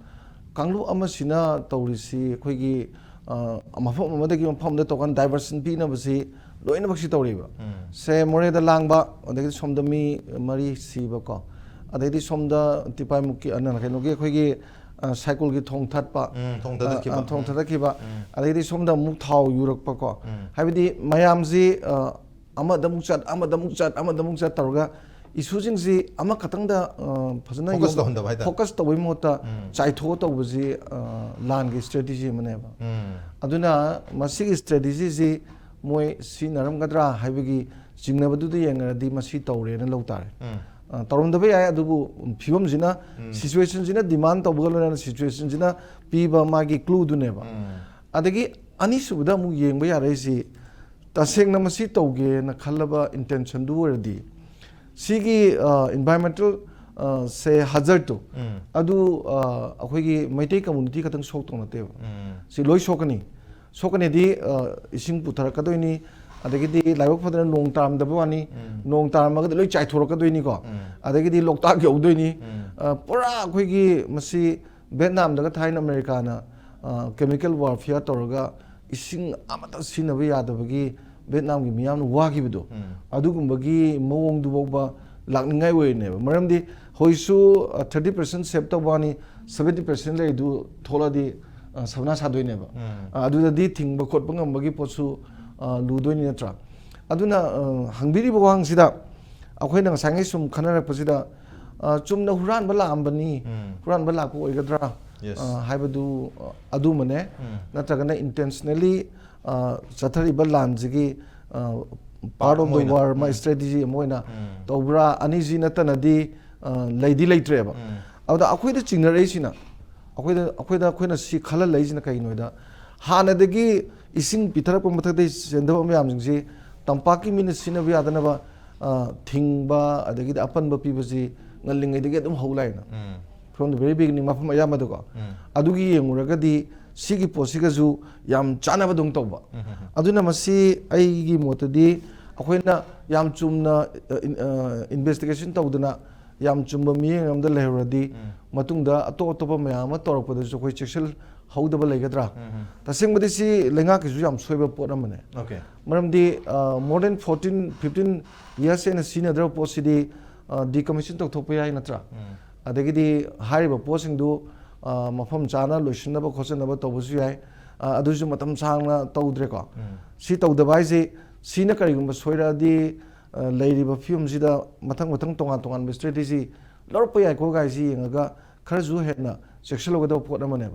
ꯀꯥꯡꯂꯨꯞ ꯑꯃꯁꯤꯅ ꯇꯧꯔꯤꯁꯤ ꯑꯩꯈꯣꯏꯒꯤ, ꯑ, ꯃꯐꯝ ꯑꯃꯗꯒꯤ ꯃꯐꯝ ꯑꯃꯗ ꯇꯧꯀꯥꯟꯗ diversion ꯄꯤꯅꯕꯁꯤ ꯂꯣꯏꯅꯃꯛꯁꯤ ꯇꯧꯔꯤꯕ꯫ ꯁꯦ, ꯃꯣꯔꯦꯗ ꯂꯥꯡꯕ, ꯑꯗꯒꯤꯗꯤ ꯁꯣꯝꯗ ꯃꯤ ꯃꯔꯤ ꯁꯤꯕꯀꯣ, ꯑꯗꯩꯗꯤ ꯁꯣꯝꯗ ꯇꯤꯄꯥꯏꯃꯨꯛꯀꯤ, ꯑ, ꯅ-, ꯀꯩꯅꯣꯒꯤ ꯑꯩꯈꯣꯏꯒꯤ, ꯑ, ꯁꯥꯏꯀꯨꯜꯒꯤ ꯊꯣꯡ ꯊꯠꯄ, ꯎꯝ, ꯊꯣꯡ ꯊꯠꯈꯤꯕ꯫ ꯑ, ꯑ, ꯊꯣꯡ ꯎꯝ꯫ ꯊꯠꯈꯤꯕ, ꯎꯝ꯫ ꯑꯗꯩꯗꯤ ꯁꯣꯝꯗ ꯑꯃꯨꯛ ꯊꯥꯎ ꯌꯨꯔꯛꯄꯀꯣ꯫ ꯎꯝ꯫ ꯍꯥꯏꯕꯗꯤ ꯃꯌꯥꯝꯁꯤ, ꯑ, ꯑꯃꯗ ꯑꯃꯨꯛ ꯆꯠ, ꯑꯃꯗ ꯑꯃꯨꯛ ꯆꯠ, ꯑꯃꯗ ꯑꯃꯨꯛ ꯆꯠ ꯇꯧꯔꯒ ꯏꯁꯨꯁꯤꯡꯁꯤ ꯑꯃꯈꯛꯇꯪꯗ, ꯑ, ꯐꯖꯅ focus ꯌꯣꯛ-, ꯇꯧꯍꯟꯗꯕ ꯍꯥꯏꯇꯥꯔꯦ꯫ Focus ꯇꯧꯕꯒꯤ ꯃꯍꯨꯠꯇ ꯎꯝ꯫ ꯆꯥꯏꯊꯣꯛꯑ ꯇꯧꯕꯁꯤ, ꯑ, ꯂꯥꯟꯒꯤ strategy ꯑꯃꯅꯦꯕ꯫ ꯎꯝ꯫ ꯑꯗꯨꯅ ꯃꯁꯤꯒꯤ strategyꯁꯤ ꯃꯣꯏ ꯁꯤꯖꯤꯟꯅꯔꯝꯒꯗ꯭ꯔꯥ ꯍꯥꯏꯕꯒꯤ ꯆꯤꯡꯅꯕꯗꯨꯗ ꯌꯦꯡꯉꯔꯗꯤ ꯃꯁꯤ ꯇꯧꯔꯦꯅ ꯂꯧ ꯇꯥꯔꯦ꯫ ꯎꯝ꯫ ꯑ, ꯇꯧꯔꯝꯗꯕ ꯌꯥꯏ, ꯑꯗꯨꯕꯨ ꯐꯤꯕꯝꯁꯤꯅ, ꯎꯝ꯫ Situationꯁꯤꯅ demand ꯇꯧꯕꯒ ꯂꯣꯏꯅꯅ situationꯁꯤꯅ ꯄꯤꯕ ꯃꯥꯒꯤ clueꯗꯨꯅꯦꯕ꯫ ꯎꯝ꯫ ꯑꯗꯒꯤ ꯑꯅꯤꯁꯨꯕꯗ ꯑꯃꯨꯛ ꯌꯦꯡꯕ ꯌꯥꯔꯛꯏꯁꯤ, ꯇꯁꯦꯡꯅ ꯃꯁꯤ ꯇꯧꯒꯦꯅ ꯈꯜꯂꯕ intentionꯗꯨ ꯑꯣꯏꯔꯗꯤ, ꯁꯤꯒꯤ, ꯑ, environmental, ꯑ, ꯁꯦ hazardꯇꯣ, ꯎꯝ꯫ ꯑꯗꯨ, ꯑ, ꯑꯩꯈꯣꯏꯒꯤ ꯃꯩꯇꯩ community ꯈꯛꯇꯪ ꯁꯣꯛꯇꯧ ꯅꯠꯇꯦꯕ꯫ ꯎꯝ꯫ ꯁꯤ ꯂꯣꯏ ꯁꯣꯛꯀꯅꯤ꯫ ꯁꯣꯛꯀꯅꯤꯗꯤ, ꯑ, ꯏꯁꯤꯡ ꯄꯨꯊꯔꯛꯀꯗꯣꯏꯅꯤ, ꯑꯗꯒꯤꯗꯤ ꯂꯥꯏꯕꯛ ꯐꯗꯅ ꯅꯣꯡ ꯇꯥꯔꯝꯗꯕ ꯋꯥꯅꯤ, ꯎꯝ꯫ ꯅꯣꯡ ꯇꯥꯔꯝꯃꯒꯗꯤ ꯂꯣꯏ ꯆꯥꯏꯊꯣꯔꯛꯀꯗꯣꯏꯅꯤꯀꯣ꯫ ꯎꯝ꯫ ꯑꯗꯒꯤꯗꯤ ꯂꯣꯛꯇꯥꯛ ꯌꯧꯗꯣꯏꯅꯤ꯫ ꯎꯝ꯫ ꯑ, ꯄꯨꯔꯥ ꯑꯩꯈꯣꯏꯒꯤ ꯃꯁꯤ ꯚꯦꯠꯅꯥꯝꯗꯒ ꯊꯥꯏꯅ ꯑꯃꯦꯔꯤꯀꯥꯅ, ꯑ, chemical warfare ꯇꯧꯔꯒ ꯏꯁꯤꯡ ꯑꯃꯠꯇ ꯁꯤꯖꯤꯟꯅꯕ ꯌꯥꯗꯕꯒꯤ ꯚꯦꯠꯅꯥꯝꯒꯤ ꯃꯤꯌꯥꯝꯅ ꯋꯥꯈꯤꯕꯗꯣ, ꯎꯝ꯫ ꯑꯗꯨꯒꯨꯝꯕꯒꯤ ꯃꯑꯣꯡꯗꯨꯐꯥꯎꯕ ꯂꯥꯛꯅꯤꯡꯉꯥꯏ ꯑꯣꯏꯔꯤꯅꯦꯕ꯫ ꯃꯔꯝꯗꯤ ꯍꯧꯖꯤꯛꯁꯨ, ꯑ, thirty percent save ꯇꯧꯕ ꯋꯥꯅꯤ, seventy percent ꯂꯩꯗꯨ ꯊꯣꯛꯂꯛꯑꯗꯤ, ꯑ, ꯁꯕꯅꯥ ꯁꯥꯗꯣꯏꯅꯦꯕ꯫ ꯎꯝ꯫ ꯑ, ꯑꯗꯨꯗꯗꯤ ꯊꯤꯡꯕ ꯈꯣꯠꯄ ꯉꯝꯕꯒꯤ ꯄꯣꯠꯁꯨ, ꯑ, ꯂꯨꯗꯣꯏꯅꯤ ꯅꯠꯇ꯭ꯔꯥ? ꯑꯗꯨꯅ, ꯑ, ꯍꯪꯕꯤꯔꯤꯕ ꯋꯥꯍꯪꯁꯤꯗ ꯑꯩꯈꯣꯏꯅ ꯉꯁꯥꯏꯉꯩ ꯁꯨꯝ ꯈꯟꯅꯔꯛꯄꯁꯤꯗ, ꯑ, ꯆꯨꯝꯅ ꯍꯨꯔꯥꯟꯕ ꯂꯥꯛꯑꯝꯕꯅꯤ, ꯎꯝ꯫ ꯍꯨꯔꯥꯟꯕ ꯂꯥꯛꯄ ꯑꯣꯏꯒꯗ꯭ꯔꯥ? Yes. ꯑ, ꯍꯥꯏꯕꯗꯨ, ꯑ, ꯑꯗꯨꯃꯅꯦ, ꯎꯝ꯫ ꯅꯠꯇ꯭ꯔꯒꯅ intentionally, ꯑ, ꯆꯠꯊꯔꯤꯕ ꯂꯥꯟꯁꯤꯒꯤ, ꯑ, part of the war, ꯃꯥ ꯎꯝ꯫ Strategy ꯑꯃ ꯑꯣꯏꯅ ꯎꯝ꯫ ꯇꯧꯕ꯭ꯔꯥ? ꯑꯅꯤꯁꯤ ꯅꯠꯇꯅꯗꯤ, ꯑ, ꯂꯩꯗꯤ ꯂꯩꯇ꯭ꯔꯦꯕ꯫ ꯎꯝ꯫ ꯑꯗꯨꯗ ꯑꯩꯈꯣꯏꯗ ꯆꯤꯡꯅꯔꯛꯏꯁꯤꯅ, ꯑꯩꯈꯣꯏꯗ, ꯑꯩꯈꯣꯏꯗ, ꯑꯩꯈꯣꯏꯅ ꯁꯤ ꯈꯜꯍꯜꯂꯛꯏꯁꯤꯅ ꯀꯩꯒꯤꯅꯣ ꯍꯥꯏꯗ, ꯍꯥꯟꯅꯗꯒꯤ ꯏꯁꯤꯡ ꯄꯤꯊꯔꯛꯄ ꯃꯊꯛꯇꯒꯤ ꯆꯦꯟꯊꯕ ꯃꯌꯥꯝꯁꯤꯡꯁꯤ ꯇꯝꯄꯥꯛꯀꯤ ꯃꯤꯅ ꯁꯤꯖꯤꯟꯅꯕ ꯌꯥꯗꯅꯕ, ꯑ, ꯊꯤꯡꯕ, ꯑꯗꯒꯤꯗꯤ ꯑꯄꯟꯕ ꯄꯤꯕꯁꯤ ꯉꯜꯂꯤꯉꯩꯗꯒꯤ ꯑꯗꯨꯝ ꯍꯧ ꯂꯥꯛꯑꯦꯅ꯫ ꯎꯝ꯫ From the very beginning, ꯃꯐꯝ ꯑꯌꯥꯝꯕꯗꯀꯣ꯫ ꯎꯝ꯫ ꯑꯗꯨꯒꯤ ꯌꯦꯡꯉꯨꯔꯒꯗꯤ ꯁꯤꯒꯤ ꯄꯣꯠꯁꯤꯒꯁꯨ ꯌꯥꯝ ꯆꯥꯟꯅꯕꯗꯧꯅ ꯇꯧꯕ꯫ ꯎꯝ, ꯎꯝ, ꯎꯝ꯫ ꯑꯗꯨꯅ ꯃꯁꯤ ꯑꯩꯒꯤ ꯃꯣꯠꯇꯗꯤ ꯑꯩꯈꯣꯏꯅ ꯌꯥꯝ ꯆꯨꯝꯅ, ꯑ, ꯏꯟ-, ꯑ, investigation ꯇꯧꯗꯅ ꯌꯥꯝ ꯆꯨꯝꯕ ꯃꯤꯠꯌꯦꯡ ꯑꯃꯗ ꯂꯩꯍꯧꯔꯗꯤ, ꯃꯇꯨꯡꯗ ꯑꯇꯣꯞ ꯑꯇꯣꯞꯄ ꯃꯌꯥꯝ ꯑꯃ ꯇꯧꯔꯛꯄꯗꯁꯨ ꯑꯩꯈꯣꯏ ꯆꯦꯛꯁꯤꯜꯍꯧꯗꯕ ꯂꯩꯒꯗ꯭ꯔꯥ? ꯇꯁꯦꯡꯕꯗꯤ ꯁꯤ ꯂꯩꯉꯥꯛꯀꯤꯁꯨ ꯌꯥꯝ ꯁꯣꯏꯕ ꯄꯣꯠ ꯑꯃꯅꯦ꯫ Okay. ꯃꯔꯝꯗꯤ more than fourteen fifteen years ꯑꯩꯅ ꯁꯤꯖꯤꯟꯅꯗ꯭ꯔꯕ ꯄꯣꯠꯁꯤꯗꯤ decommission ꯇꯧꯊꯣꯛꯄ ꯌꯥꯏ ꯅꯠꯇ꯭ꯔꯥ? ꯑꯗꯒꯤꯗꯤ ꯍꯥꯏꯔꯤꯕ ꯄꯣꯠꯁꯤꯡꯗꯨ ꯃꯐꯝ ꯆꯥꯅ ꯂꯣꯏꯁꯤꯟꯅꯕ ꯈꯣꯠꯆꯟꯅꯕ ꯇꯧꯕꯁꯨ ꯌꯥꯏ꯫ ꯑꯗꯨꯁꯨ ꯃꯇꯝ ꯁꯥꯡꯅ ꯇꯧꯗ꯭ꯔꯦꯀꯣ꯫ ꯁꯤ ꯇꯧꯗꯕ ꯍꯥꯏꯁꯤ, ꯁꯤꯅ ꯀꯔꯤꯒꯨꯝꯕ ꯁꯣꯏꯔꯛꯑꯗꯤ ꯂꯩꯔꯤꯕ ꯐꯤꯕꯝꯁꯤꯗ ꯃꯊꯪ ꯃꯊꯪ ꯇꯣꯉꯥꯟ ꯇꯣꯉꯥꯟꯕ strategy ꯂꯧꯔꯛꯄ ꯌꯥꯏꯀꯣ ꯒꯥꯏꯁꯤ ꯌꯦꯡꯉꯒ ꯈꯔꯁꯨ ꯍꯦꯟꯅ ꯆꯦꯛꯁꯤꯜꯍꯧꯒꯗꯕ ꯄꯣꯠ ꯑꯃꯅꯦꯕ꯫